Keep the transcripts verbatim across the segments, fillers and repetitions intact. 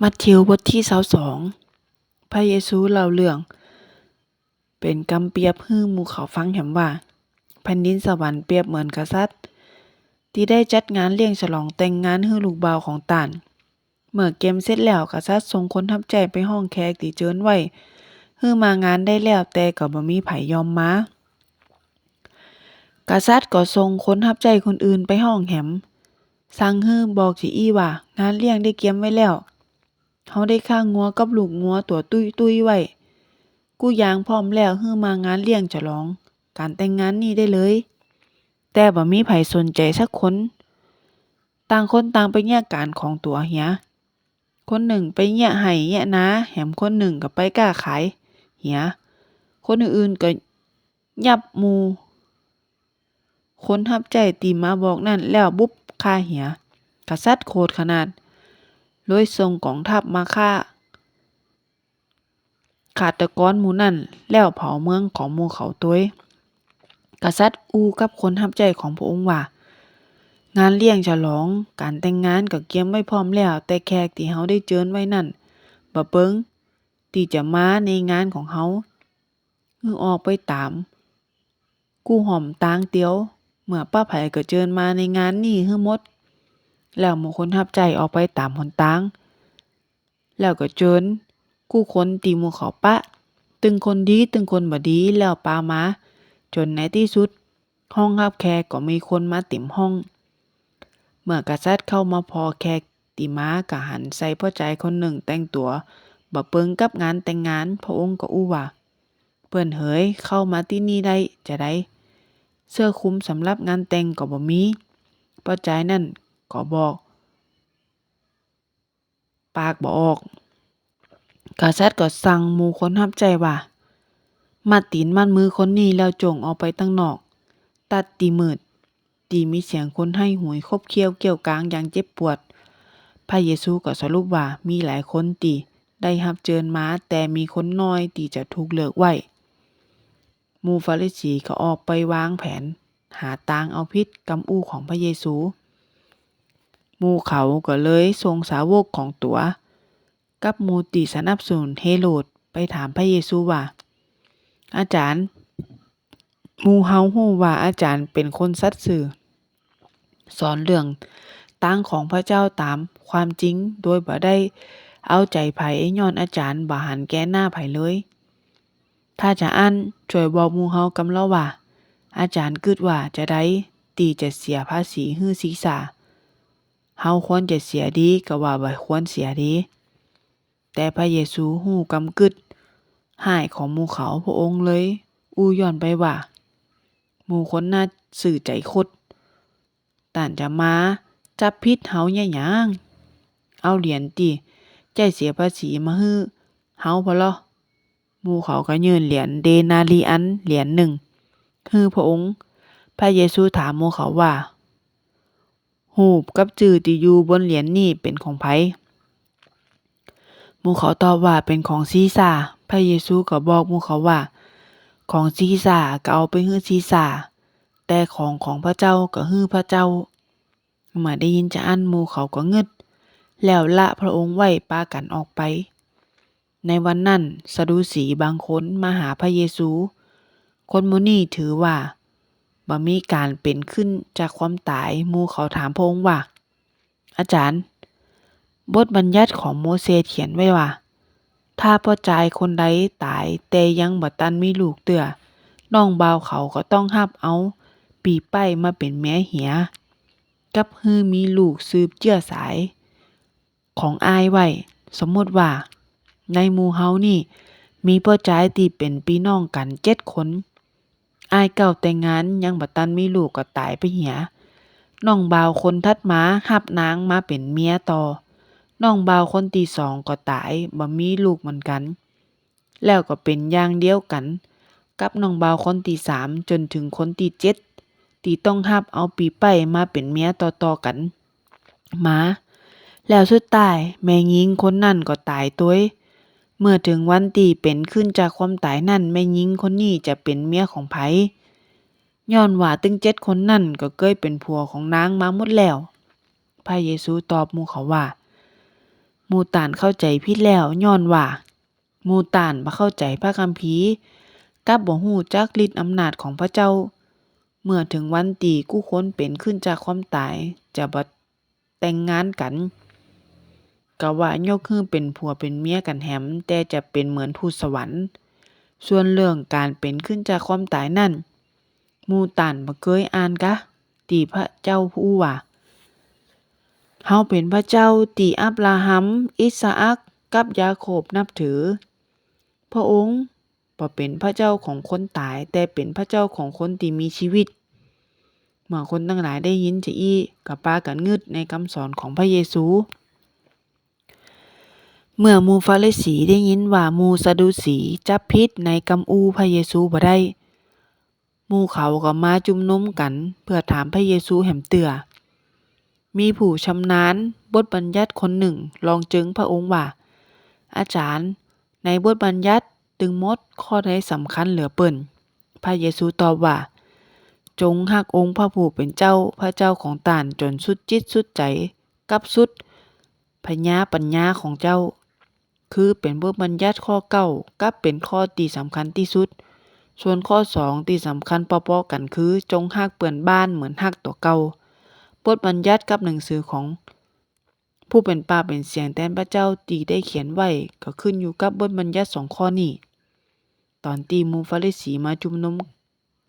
มัทธิวบทตี้ซาวสอง พระเยซูเล่าเรื่องเป๋นกำเปรียบหื้อหมู่เขาฟังแหมว่า แผ่นดินสวรรค์เปรียบเหมือนกษัตริย์ ตี้ได้จัดงานเลี้ยงฉลองแต่งงานหื้อลูกบ่าวของต้าน เมื่อเกียมเสร็จแล้ว กษัตริย์ส่งคนฮับใจ๊ไปฮ้องแขกตี้เจิญไว้ หื้อมางานได้แล้ว แต่ก็บ่มีใผยอมมา กษัตริย์ก็ส่งคนฮับใจ๊คนอื่นไปฮ้องแหม สั่งหื้อบอกจาอี้ว่า งานเลี้ยงได้เกียมไว้แล้ว เฮาได้ฆ่างัวกับลูกงัวตั๋วตุ้ยๆ ไว้ กู้อย่างพร้อมแล้ว หื้อมางานเลี้ยงฉลองก๋านแต่งงานนี้ได้เลย แต่บ่มีใผสนใจ๋สักคน ต่างคนต่างไปเยียะก๋านของตั๋วเหีย คนนึ่งไปเยียะไฮ่เยียะนา แหมคนนึ่งก็ไปก้าขายเหีย คนอื่นๆ ก็ยับหมู่คนฮับใจ๊ตี้มาบอกนั้นแล้วบุบฆ่าเหีย กษัตริย์โขดขนาด เลยส่งก๋องทัพมาฆ่า ฆาตกรหมู่นั้น แล้วเผาเมืองของหมู่เขาตวย กษัตริย์อู้กับคนฮับใจ๊ของพระองค์ว่า งานเลี้ยงฉลองก๋านแต่งงานก็เกียมไว้พร้อมแล้ว แต่แขกตี้เฮาได้เจิญไว้นั้นบ่เปิงตี้จะมาในงานของเฮา หื้อออกไปต๋ามกู้ฮ่อมตางเตียว เมื่อปะใผก็เจิญมาในงานนี้หื้อหมด แล้วหมู่คนฮับใจ๊ออกไปต๋ามหนตาง แล้วก็เจิญกู้คนตี้หมู่เขาปะ ตึงคนดีตึงคนบ่ดี แล้วปามา จ๋นในตี้สุด ห้องฮับแขกก็มีคนมาเต๋มห้อง เมื่อกษัตริย์เข้ามาผ่อแขกตี้มา ก็หันใส่ป้อจายคนนึ่งแต่งตั๋วบ่เปิงกับงานแต่งงาน พระองค์ก็อู้ว่า เปื้อนเหย เข้ามาตี้นี่ได้จาใด เสื้อคลุมสำหรับงานแต่งก็บ่มี ป้อจายนั้นก็บอก ปากบ่ออก กษัตริย์ก็สั่งหมู่คนฮับใจ๊ว่า มัดตี๋นมัดมือคนนี้แล้วโจ่งออกไปตังนอก ตั๊ดตี้มืด ตี้มีเสียงคนไห้หุยขบเขี้ยวเกี้ยวกางอย่างเจ็บปวด พระเยซูก็สรุปว่า มีหลายคนตี้ได้ฮับเจิญมา แต่มีคนน้อยตี้จะถูกเลือกไว้ หมู่ฟาริสีก็ออกไปวางแผนหาตางเอาผิดกำอู้ของพระเยซู หมู่เขาก็เลยส่งสาวกของตั๋ว กับหมู่ตี้สนับสนุนเฮโรดไปถามพระเยซูว่า อาจ๋ารย์ หมู่เฮาฮู้ว่าอาจ๋ารย์เป๋นคนสัตย์ซื่อ สอนเรื่องตางของพระเจ้าต๋ามความจริง โดยบ่ได้เอาใจ๋ใผ ย้อนอาจ๋ารย์บ่หันแก่หน้าใผเลย ถ้าจาอั้น จ้วยบอกหมู่เฮากำลอว่า อาจ๋ารย์กึ๊ดว่าจาใดตี้จะเสียภาษีหื้อซีซาร์ เฮาควรจะเสียดี กาว่าบ่ควรเสียดี แต่พระเยซูฮู้กำกึ๊ดฮ้ายของหมู่เขา พระองค์เลยอู้ย้อนไปว่า หมู่คนหน้าซื่อใจ๋คด ต้านจะมาจับผิดเฮาเยียะหยัง เอาเหรียญตี้ใจ๊เสียภาษีมาหื้อเฮาพอลอ หมู่เขาก็ยื่นเหรียญเดนาริอันเหรียญนึ่งหื้อพระองค์ พระเยซูถามหมู่เขาว่า ฮูปกับจื้อตี้อยู่บนเหรียญนี้เป๋นของใผ หมู่เขาตอบว่า เป๋นของซีซาร์ พระเยซูก็บอกหมู่เขาว่า ของซีซาร์ก็เอาไปหื้อซีซาร์ แต่ของของพระเจ้าก็หื้อพระเจ้า เมื่อได้ยินจาอั้น หมู่เขาก็งึด แล้วละพระองค์ไว้ปากั๋นออกไป ในวันนั้น สะดูสีบางคนมาหาพระเยซู คนหมู่นี้ถือว่าบ่มีก๋านเป๋นขึ้นจากความต๋าย หมู่เขาถามพระองค์ว่า อาจ๋ารย์ บทบัญญัติของโมเสสเขียนไว้ว่า ถ้าป้อจายคนใดต๋ายแต่ยังบ่ตันมีลูกเตื้อ น้องบ่าวเขาก็ต้องฮับเอาปี้ใป๊มาเป๋นเมียเหีย กับหื้อมีลูกสืบเจื้อสายของอ้ายไว้ สมมุติว่า ในหมู่เฮานี้มีป้อจายตี้เป๋นปี้น้องกั๋นเจ็ดคน อ้ายเก๊าแต่งงานยังบ่ตันมีลูกก็ต๋ายไปเหีย น้องบ่าวคนถัดมาฮับนางมาเป๋นเมียต่อ น้องบ่าวคนตี้สองก็ต๋ายบ่มีลูกเหมือนกั๋น แล้วก็เป๋นอย่างเดียวกั๋นกับน้องบ่าวคนตี้สามจ๋นเถิงคนตี้เจ็ด ตี้ต้องฮับเอาปี้ใป๊มาเป๋นเมียต่อๆ กั๋นมา แล้วสุดท้ายแม่ญิงคนนั้นก็ต๋ายตวย เมื่อเถิงวันตี้เป๋นขึ้นจากความต๋ายนั้น แม่ญิงคนนี้จะเป๋นเมียของใผ ย้อนว่าตึงเจ็ดคนนั้นก็เกยเป๋นผัวของนางมาหมดแล้ว พระเยซูตอบหมู่เขาว่า หมู่ต้านเข้าใจ๋ผิดแล้ว ย้อนว่าหมู่ต้านบ่เข้าใจ๋พระคัมภีร์ กับบ่ฮู้จักฤทธิ์อำนาจของพระเจ้า เมื่อเถิงวันตี้กู้คนเป๋นขึ้นจากความต๋าย จะบ่แต่งงานกั๋น กาว่ายกหื้อเป๋นผัวเป๋นเมียกั๋นแหม แต่จะเป๋นเหมือนทูตสวรรค์ ส่วนเรื่องก๋านเป๋นขึ้นจากความต๋ายนั้น หมู่ต้านบ่เกยอ่านกา ตี้พระเจ้าอู้ว่า เฮาเป๋นพระเจ้าตี้อับราฮัม อิสอัค กับยาโคบนับถือ พระองค์บ่เป๋นพระเจ้าของคนต๋าย แต่เป๋นพระเจ้าของคนตี้มีจีวิต เมื่อคนตังหลายได้ยินจาอี้ ก็ปากั๋นงืดในกำสอนของพระเยซู เมื่อหมู่ฟาริสีได้ยินว่าหมู่สะดูสีจับผิดในกำอู้พระเยซูบ่ได้ หมู่เขาก็มาจุมนุมกั๋นเปื้อถามพระเยซูแหมเตื้อ มีผู้ชำนาญบทบัญญัติคนนึ่งลองเจิงพระองค์ว่า อาจ๋ารย์ ในบทบัญญัติตึงหมดข้อใดสำคัญเหลือเปิ้น พระเยซูตอบว่า จงฮักองค์พระผู้เป๋นเจ้า พระเจ้าของต้านจ๋นสุดจิตสุดใจ๋ กับสุดผญาปั๋ญญาของเจ้า คือเป๋นบทบัญญัติข้อเก้า กับเป๋นข้อตี้สำคัญตี้สุด ส่วนข้อสองตี้สำคัญปอๆ กั๋นคือ จงฮักเปื้อนบ้านเหมือนฮักตั๋วเก่า บทบัญญัติกับหนังสือของผู้เป๋นปากเป๋นเสียงแตนพระเจ้าตี้ได้เขียนไว้ ก็ขึ้นอยู่กับบทบัญญัติสองข้อนี้ ต๋อนตี้หมู่ฟาริสีมาจุมนุม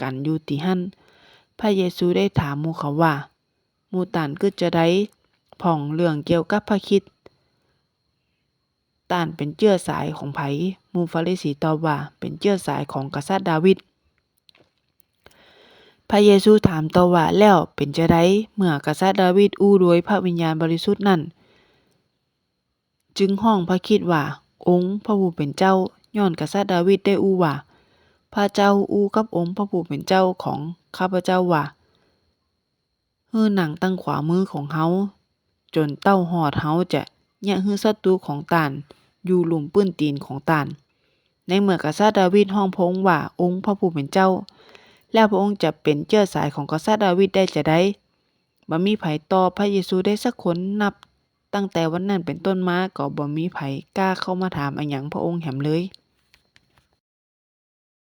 กั๋นอยู่ตี้หั้น พระเยซูได้ถามหมู่เขาว่า หมู่ต้านกึ๊ดจาใดพ่องเรื่องเกี่ยวกับพระคริสต์ ต้านเป๋นเจื๊อสายของใผ หมู่ฟาริสีตอบว่า เป๋นเจื๊อสายของกษัตริย์ดาวิด พระเยซูถามต่อว่า แล้วเป๋นจาใดเมื่อกษัตริย์ดาวิดอู้โดยพระวิญญาณบริสุทธิ์นั้น จึงฮ้องพระคริสต์ว่า องค์พระผู้เป๋นเจ้า ย้อนกษัตริย์ดาวิดได้อู้ว่า พระเจ้าอู้กับองค์พระผู้เป๋นเจ้าของข้าพเจ้าว่า หื้อนั่งตังขวามือของเฮา จ๋นเต้าฮอดเฮาจะเยียะหื้อศัตรูของต้านอยู่ลุ่มปื้นตี๋นของต้าน ในเมื่อกษัตริย์ดาวิดฮ้องพระองค์ว่า องค์พระผู้เป๋นเจ้า แล้วพระองค์จะเป๋นเจื๊อสายของกษัตริย์ดาวิดได้จาใด บ่มีใผตอบพระเยซูได้สักคน นับตั้งแต่วันนั้นเป๋นต้นมาก็บ่มีใผกล้าเข้ามาถามอะหยังพระองค์แหมเลย